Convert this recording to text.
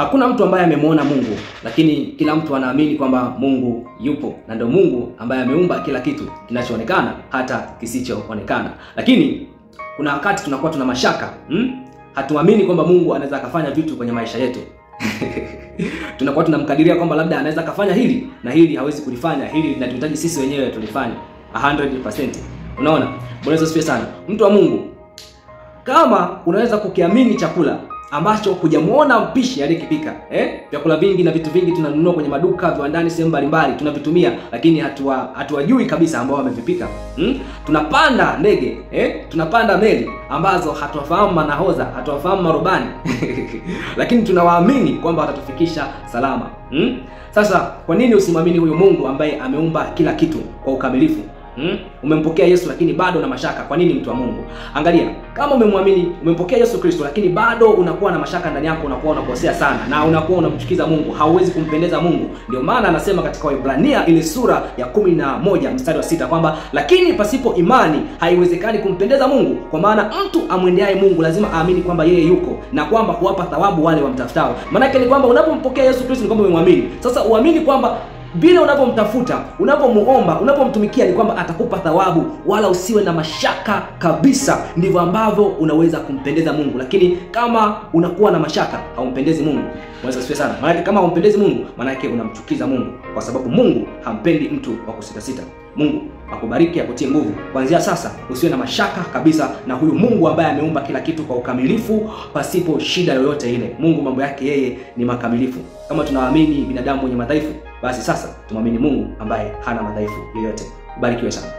Hakuna mtu ambaye amemuona Mungu, lakini kila mtu anaamini kwamba Mungu yupo, na ndio Mungu ambaye ameumba kila kitu kinachoonekana hata kisichoonekana. Lakini kuna wakati tunakuwa tuna mashaka, Hatuamini kwamba Mungu anaweza akafanya vitu kwenye maisha yetu. Tunakuwa tunamkadiria kwamba labda anaweza akafanya hili na hili hawezi kulifanya, hili linatuhitaji sisi wenyewe tulifanye 100%. Unaona? Bwana Yesu asifiwe sana. Mtu wa Mungu, kama unaweza kukiamini chakula ambacho hujamuona mpishi aliyekipika, Vyakula vingi na vitu vingi tunanunua kwenye maduka, viwandani, sehemu mbalimbali tunavitumia, lakini hatuwajui kabisa ambao wamevipika. Tunapanda ndege, Tunapanda meli ambazo hatuwafahamu manahodha, hatuwafahamu marubani. Lakini tunawaamini kwamba watatufikisha salama. Sasa kwa nini usimwamini huyu Mungu ambaye ameumba kila kitu kwa ukamilifu? Umempokea Yesu lakini bado una mashaka. Kwa nini, mtu wa Mungu? Angalia, kama umemwamini, umempokea Yesu Kristo lakini bado unakuwa na mashaka ndani yako, unakuwa unakosea sana na unakuwa unamchukiza Mungu, hauwezi kumpendeza Mungu. Ndio maana anasema katika Waebrania ile sura ya 11 mstari wa 6 kwamba lakini pasipo imani haiwezekani kumpendeza Mungu, kwa maana mtu amwendeaye Mungu lazima aamini kwamba yeye yuko na kwamba huwapa thawabu wale wamtafutao. Maana yake ni kwamba unapompokea Yesu Kristo ni kwamba umemwamini. Sasa uamini kwamba bila unapomtafuta, unapomuomba, unapomtumikia ni kwamba atakupa thawabu, wala usiwe na mashaka kabisa. Ndivyo ambavyo unaweza kumpendeza Mungu. Lakini kama unakuwa na mashaka, haumpendezi Mungu. Bwana asifiwe sana. Maana kama haumpendezi Mungu, maana yake unamchukiza Mungu, kwa sababu Mungu hampendi mtu wa kusitasita. Mungu akubariki, akutie nguvu. Kuanzia sasa usiwe na mashaka kabisa na huyu Mungu ambaye ameumba kila kitu kwa ukamilifu pasipo shida yoyote ile. Mungu mambo yake yeye ni makamilifu. Kama tunaamini binadamu mwenye madhaifu, basi sasa tumwamini Mungu ambaye hana madhaifu yoyote. Ubarikiwe sana.